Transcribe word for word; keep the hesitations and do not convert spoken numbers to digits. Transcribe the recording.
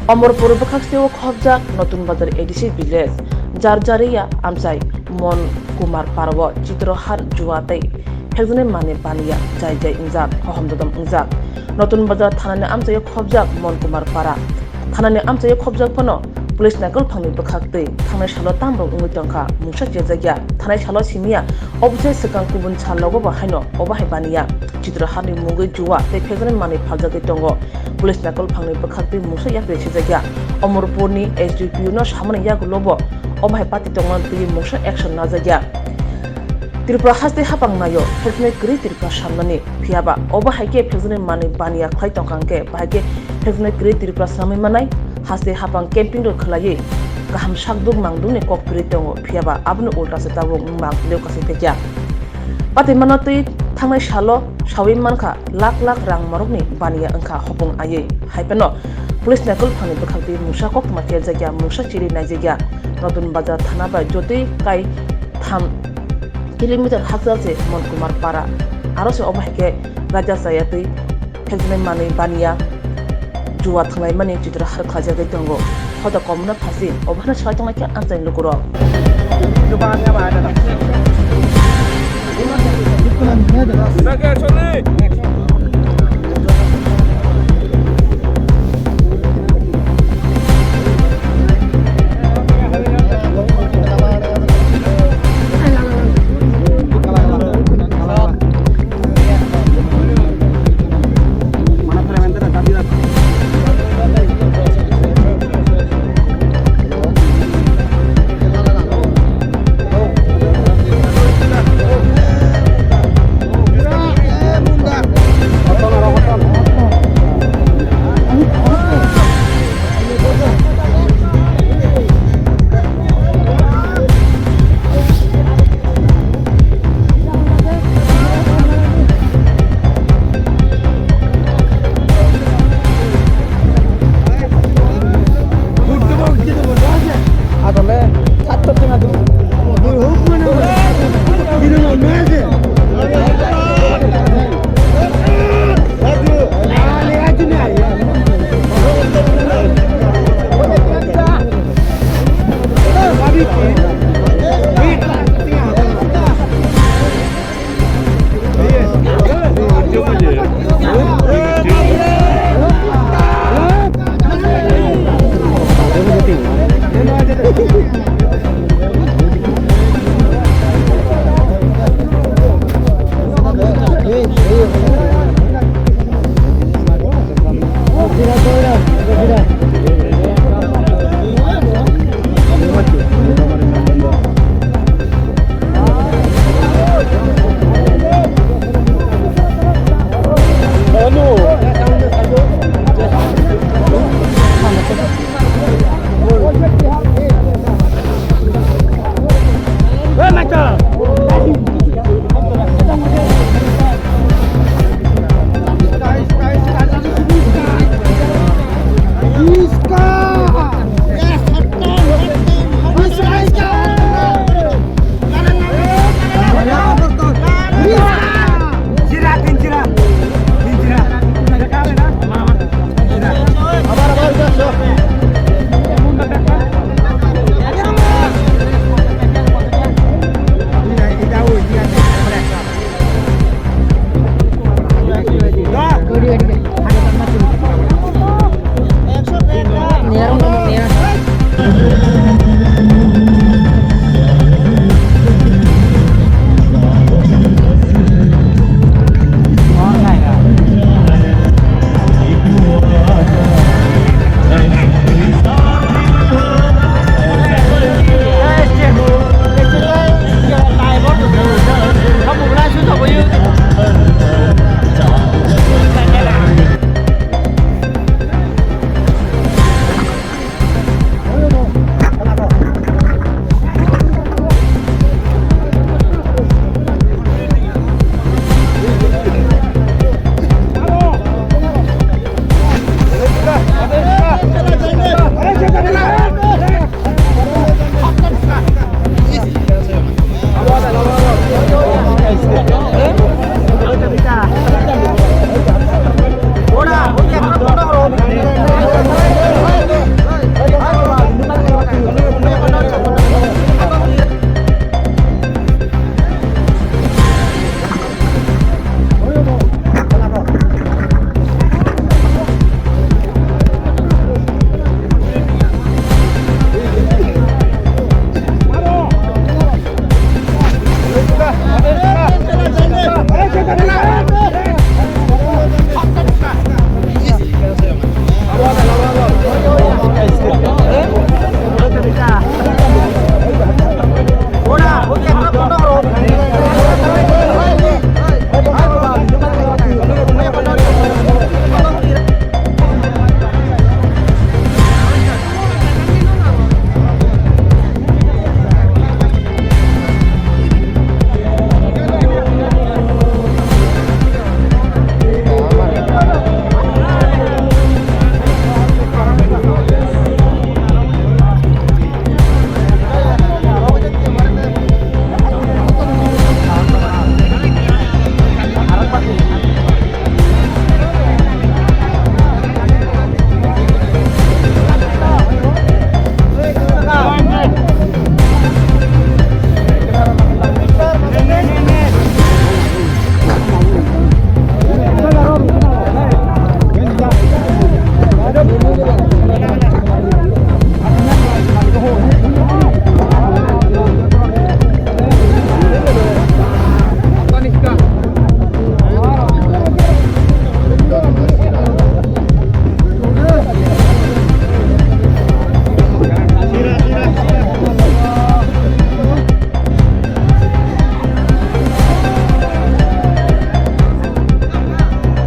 Omorpur bwkhaksteo khobjak Notun Bazar A D C village, Jarjariya amchai Mon Kumar Parao Chitrahar jua tei phekjaknai manwi baniya jai jai wngjak, hohom dodom wngjak. Notun Bazar thanani amchaio khobjak Mon Kumar Para. Thanani amchaio khobjak phano police naikol phangni bwkhaktwi thangnai salo tamrok wngwi tongkha mungsa chejakya. Thanai salo simiya, obochai swkang kubun salogo bo haino obo hai baniya. Chitrahar ni mungwi jua tei phekjaknai manwi phaljagwi tongo. Police naikol phangni bwkhaktwi mungsa yapri sijakya. Omorpurni S D P O no samani yagulo bo obo hai party tongmani twi mungsa action najakya. Tripura haste hapang naio phekjaknai kwrwi Tripura samnani. Phiyaba obo hai khe phekjaknai manwi baniya khlai tongkha hwnkhe bahai khe phekjaknai kwrwi Tripura swnamwi manai. Haste hapang camping rok khwlaiwi kaham sakduk mangdukni kok kwrwi tongo, phiyaba aboni ulta se tabuk mang leo kasai tei kya. Patwi mano twi thangnai salo sawi mankha lakh lakh rang morokni baniya wngkha hopung aiwi. Hai phano police naikol phangni bwkhaktwi mungsa koktwma kerjakya, mungsa chiri naijakya. Notun Bazar thana bai jotwi kai tham kilometer hakchal se Mon Kumar Para. Aro se obo hai khe raida chaya twi phekjaknai manwi baniya jua thanglaimani Chitrahar khlaijagwi tongo. Hoda komno phasi obo hano sai tonglai khe amchaini lukurok.